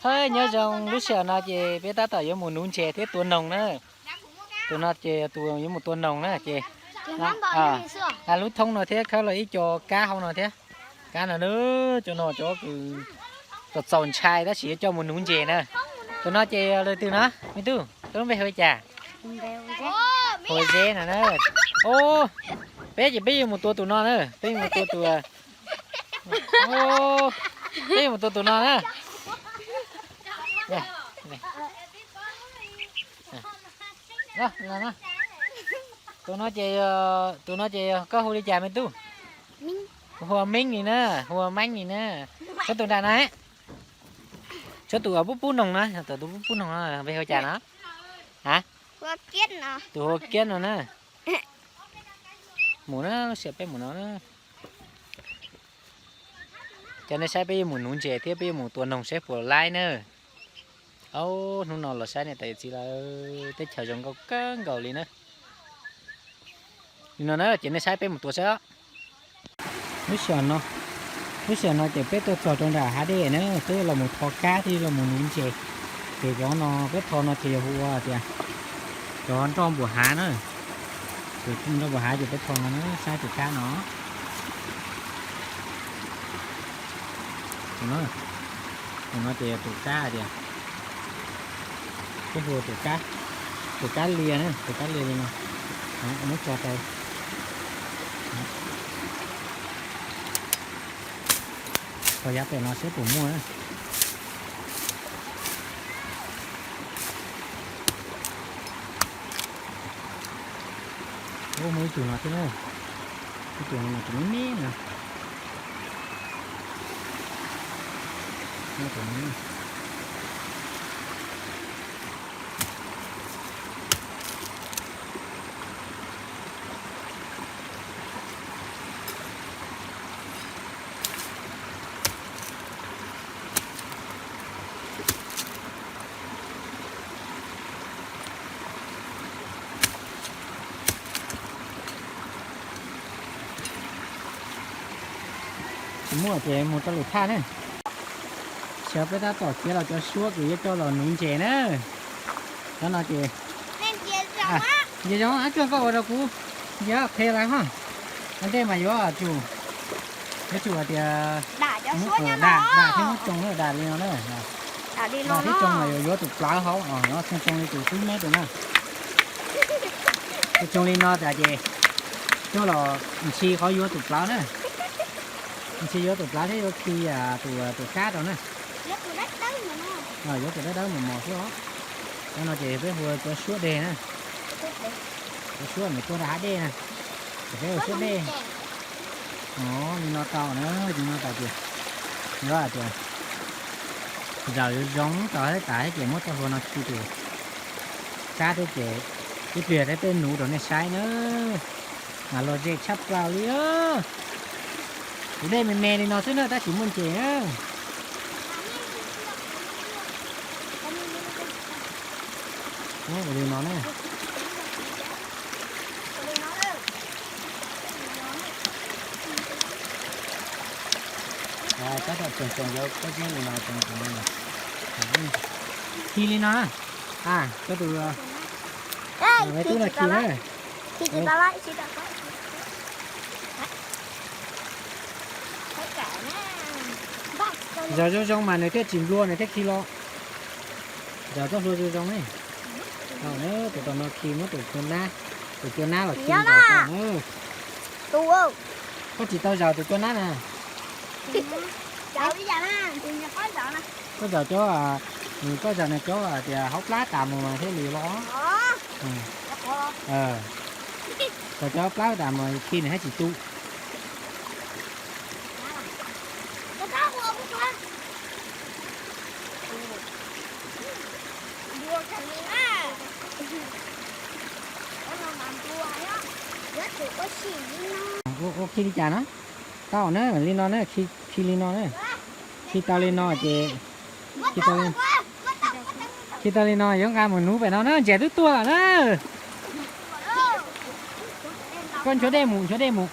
Nyob zoo, lub sij hawm no ces peb tab tom yuav mus nuv ntses thiab tua noog na. Tus no ces tus yuav mus tua noog na ces, lub thoob no thiab khawb los ib co kab hauv no thiab. Kab no na, cov no cov kws txaus txaus ntshai tab sis yuav coj mus nuv ntses na. Tus no ces leej twg no, me tub, tus lub npe hu li cas? Hu Zeb no na. Peb ces peb yuav mus tua tus no na, peb yuav mus tua tus, peb yuav mus tua tus no na. Tus no ces, tus no ces koj hu li cas me tub? Hu ua Meeb li na, hu ua Meeb li na. Tshuav tus nram no, tshuav tus pub pub noog na, tus pub pub noog no npe hu cas no? A, tus hu ua Kiab no na. Mus na, lub sij hawm peb mus no na. Cov nej saib, peb yuav mus nuv ntses thiab peb yuav mus tua noog saib puas laib na. Aub, hnub no los saib nej tais yawm txiv lawv teb chaws zoo nkauj kawg nkaus li na. Li no na ces nej saib peb mus tua saib os. Lub sij hawm no, lub sij hawm no ces peb tuaj txog rau nram hav dej na, peb los mus tho kab thiab los mus nuv ntses. Ces cov no peb tho no ces yog hu ua tias cov nroj npua hav na. Ces nroj npua hav ces peb tho no na, saib tus kab no. Tus no ces yog tus kab tias, peb hu ua tus kab, tus kab lias na, tus kab lias li no. Muab tso rau, tso yav pem no saib puas muaj na. Ua, muaj ib tug no thiab na, ib tug no mas tus me me no. Tsis muaj ces mus rau lwm thaj ne. Sawv peb tab tom khiav los cov suab kws yuav coj los nuv ntses na. Cov no ces, ntses zoo, ab tsuag koj ua rau kuv, ntses qhia lawm ho. Ua ntej mas yuav tsum, yuav tsum hais tias dam, dam thiab muab tsoo na, dam li no na. Dam thiab tsoo mas yuav yuav tus plawv hauv, tsoo tsoo li tus xub meb tus na. Tsoo li no tas ces coj los ntshis qhov yuav tus plawv na. Ntshis yuav tus plawv thiab yuav khi tus kab rau na. Yuav tus dawb dawb mos mos xwb os. Cov no ces peb hu ua cov suab dej na. Cov suab nws tuaj rau hav dej na. Ces peb hu suab dej. Li no tau na, li no tas ces, yog hais tias zaws yuav zoo tau thiab tas thiab ces muab txoj hlua no khi tus kab thiab ces ib pliag thiab peb nuv rau nej saib na. Mas lom zem tshaj plaws li. Tus dej me me li no xwb na tab sis muaj ntses na. Ua li no na. Tab tom tsoos tsoos cov pob zeb li no tsoos tsoos li no. Khi li no na. A, cov tus, me tub no khi na. Zaws zoo zoo mas nws thiaj tsis nplua nws thiaj khi los. Zaws txoj hlua zoo zoo ne. Tus tom no khi muab tus cua nab, tus cua nab los khi. Koj tsis tau zaws tus cua nab na. Koj zaws cov, koj zaws nws cov tias hauv plab tas mus mas thiaj li los. Zaws cov hauv plab tas mus khi nws thiaj tsis tu. Ua khi li cas no? Tau na, li no na, khi li no na. Khi tau li no ces, khi tau li no yuav nqa mus nuv pem no na, ntses twb tuaj na. Koj nchuav dej mus, nchuav dej mus.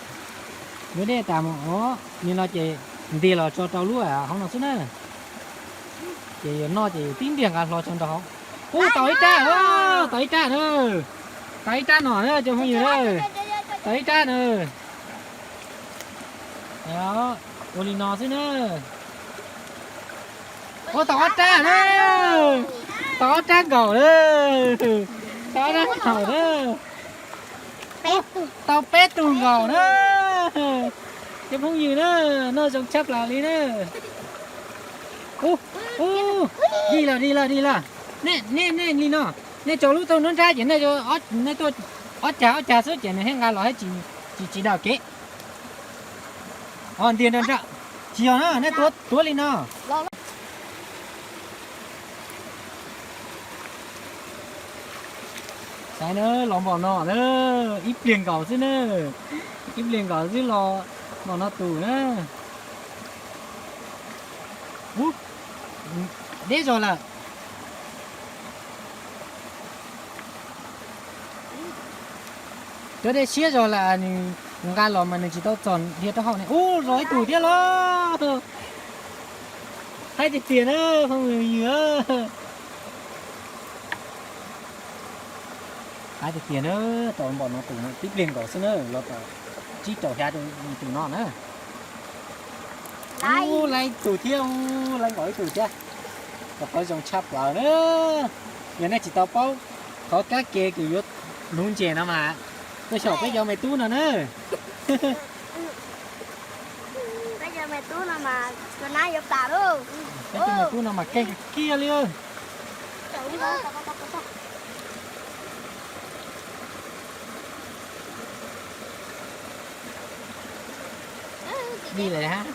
Nchuav dej tas mus os, li no ces nti los tso rau lub hauv no xwb na. Ces yuav noj ces tib ntiag nqa hlo tso nrog hauv. Ub, tau ib rab, tau ib rab na. Tau ib rab no na cov phooj ywg na. Tau ib rab na. Ua li no xwb na. Ua tau ob rab na. Tau ob rab nkaus na. Tau ob rab nkaus na. Tau peb tug nkaus na. Cov phooj ywg na, noj zoo tshaj plaws li na. Ub, ub, dig lawm, dig lawm, dig lawm. Nej, nej, nej li no, nej tso lub taub nruab nrab ces nej, nej tuaj ob cag ob cag xwb ces nws thiaj nqa los thiab tsis, tsis, tsis dam kev. Os, ntiag nrag nrag. Tsis yog na, nej tuav, tuav li no. Saib na, los npaum no na, ib pliag nkaus xwb na, ib pliag nkaus xwb los npaum no tus na. Ub, deb zog lawm. Cov dej siab zog lawm, nws nqa los mas nws tsis tau txog dhia rau hauv ne. Ub, zov ib tug thiab los. Haib tiag tiag na, phooj ywg. Haib tiag tiag na, tau npaum no tus no tib pliag nkaus xwb na, los tau tsib rau xya tus no na. Ub, laib tus thiab, ub, laib nkaus ib tug thiab. Rau qhov zoo tshaj plaws na. Yog nej tsis tau paub qhov kab ke kws yuav nuv ntses no mas, tuaj xyaum peb cov me tub no na. Peb cov me tub no mas, peb cov me tub no mas keej kiag li. Dig lawm hab.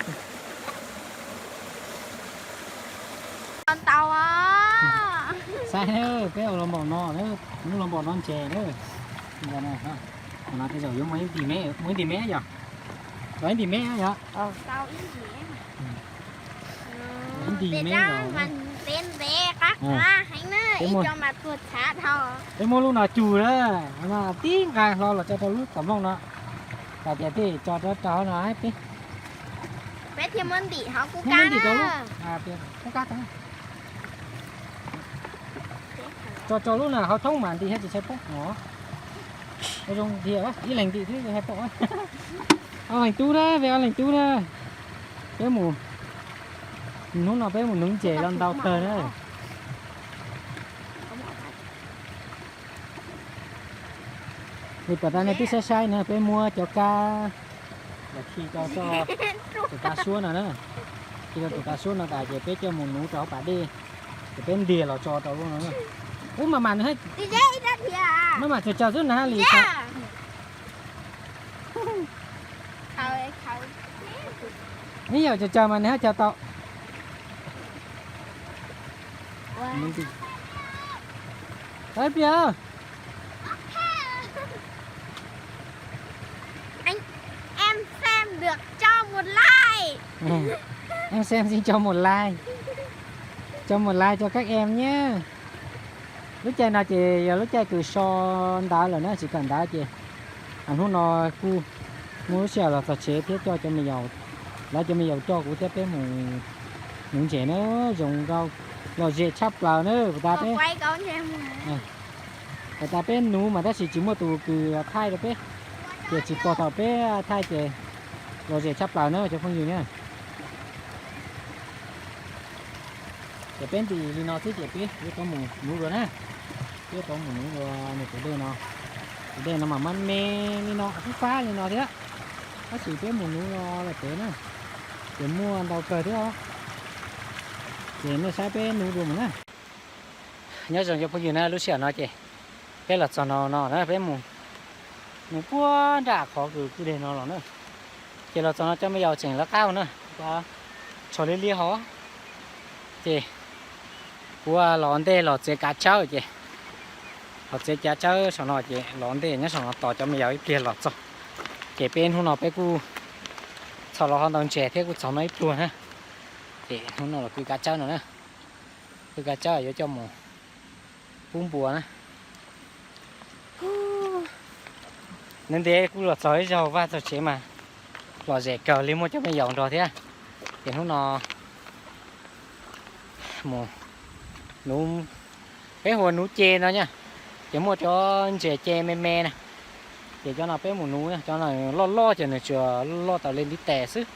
Saib, peb ua los npaum no, ub los npaum no ntses na. Qhov no tej zaum yuav muaj ib ntim me, muaj ib ntim me yog, muaj ib ntim me yog. Ib ntim me. Peb muab lub no cug na, no tib nqa hlo los tso rau lub tom mloog no, tas tias peb tso rau rau no peb, peb thiaj muab ntim hauv kub kab na. Tso tso lub no hauv thoob mas ntim thiaj tsis tshaj poob no. Ua zoo tiag, ib leeg ntim thiab tsis tshaj poob. Ob leeg tub na, peb ob leeg tub na, peb mus, hnub no peb mus nuv ntses los ntau kawg na. Li pom tas nej twb saib saib na, peb muab cov kab los khi rau tus kav suab no na, khi rau tus kav suab no tas ces peb coj mus nuv rau hauv pas dej, ces peb ntiag los tso rau lub no na. Ub, maj mam nws, maj mam tsawg tsawg xwb na li. Ib yam tsawg tsawg mas nws haj caw tau. Ib pliag. Em xem được cho một like. Em xem xin cho một like. Cho một like cho các em nhé. Lub caij no ces yog lub caij kws so ntawv lawm na, tsis kawm ntawv ces hnub no kuj muaj lub sij hawm los txog tsev thiab coj cov me yaus, lawv cov me yaus coj kuv thiab peb mus nuv ntses na, zoo nkauj lom zem tshaj plaws na. Puas tas peb, puas tas peb nuv mas tab sis tsis muaj tus kws thaij rau peb, ces tsis pom thaum peb thaij ces lom zem tshaj plaws na cov phooj ywg na. Ces peb ntim li no xwb ces peb yuav tau mus nuv dua na. Peb yuav tau mus nuv dua nws tus dej no. Tus dej no mas mab me li no, fab fab li no thiab. Tab sis peb mus nuv dua lawm pem na, ces muaj ntau kawg thiab. Ces nej saib peb nuv dua mus na. Nyob zoo cov phooj ywg na, lub sij hawm no ces peb los txog no no na, peb mus, mus puag nram qhov kws kwj deg no los na. Ces los txog no cov me yaus tseem lawv qab na, tsho liab liab hov. Ces kuv los ntej los txiav kav tsawb ces, los txiav kav tsawb saum no ces los ntej nyob saum no tos cov me yaus ib pliag los txog. Ces peb hnub no peb kuj txhos los ho ntau ntses thiab kuj txog no ib pluag na. Ces hnub no los kwv kav tsawb no na, kwv kav tsawb yuav coj mus pub npua na. Ntev ntev kuj los txog ib zaug vaj txog tsev mas lom zem kawg li, muaj cov me yaus nrog thiab. Ces hnub no Mus nuv, peb hu ua nuv ce no na. Ces muaj cov ntses ce me me na, ces cov no peb mus nuv na. Cov no loj loj ces nws tsuas loj tau li ntiv tes xwb.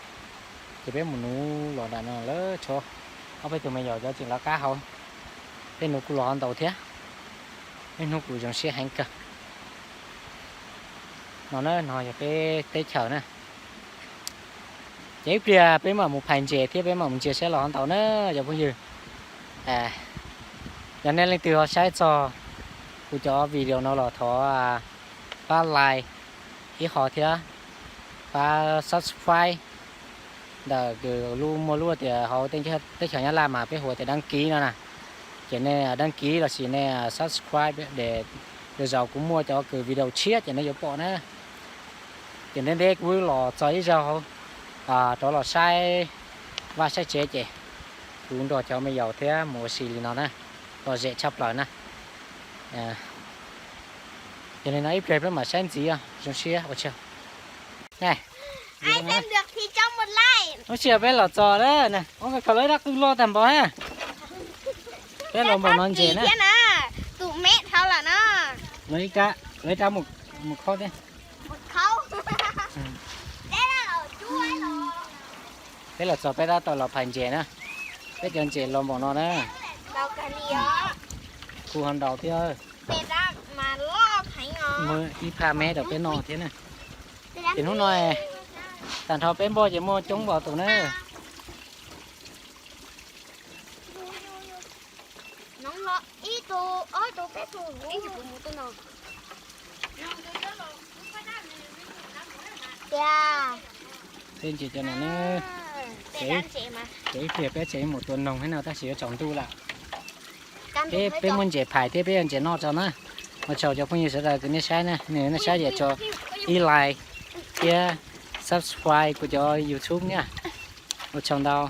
Ces peb mus nuv los nram no lawm, tshuav ob peb tug me nyuam cov tseem lawv qab hauv. Peb nuv kuj los ntau thiab, niaj hnub kuj zoo siab heev kawg. No na, no yog peb teb chaws na. Ces ib pliag peb mam mus phais ntses thiab peb mam mus ntsia saib los ntau na cov phooj ywg. Yog nej leej twg ho saib txog kuv cov video no los thov pab like ib qho thiab pab subscribe ntawm kws lub, muaj lub tias hauv teb chaws Nyab Laj mas peb hu tias đăng ký no na. Ces nej đăng ký lossis nej subscribe es zaum kuv muaj cov kws video tshiab ces nej yuav pom na. Ces ntev ntev kuv los txog ib zaug rov los saib vaj saib tsev ces kuv nrog cov me yaus thiab mus ua si li no na, lom zem tshaj plaws na. Yog li no ib pliag peb mam saib ntxiv, zoo siab ua tsaug. Lub sij hawm peb los txog lawm, ua khaws lawv dab qw loj tag npaum na. Peb los npaum no ntses na. Lawv ib rab, lawv ib rab mus khaub thiab. Peb los txog peb tab tom los phais ntses na. Peb cov ntses los npaum no na. Kuj ho ntau thiab. Muaj ib phaj me rau peb noj thiab na. Ces hnub no tag nrho peb npoj ces muaj coob npaum tus na. Peb ntses cov no na, ces ib pliag peb tseem mus tua noog thiab no tab sis yuav tsaus ntuj lawm. Peb, peb muab ntses phais thiab peb yuav ntses noj tso na. Ua tsaug cov phooj ywg sawv daws kws nej saib na, nej saib ces tso ib like thiab subscribe kuv cov YouTube na. Ua tsaug ntau.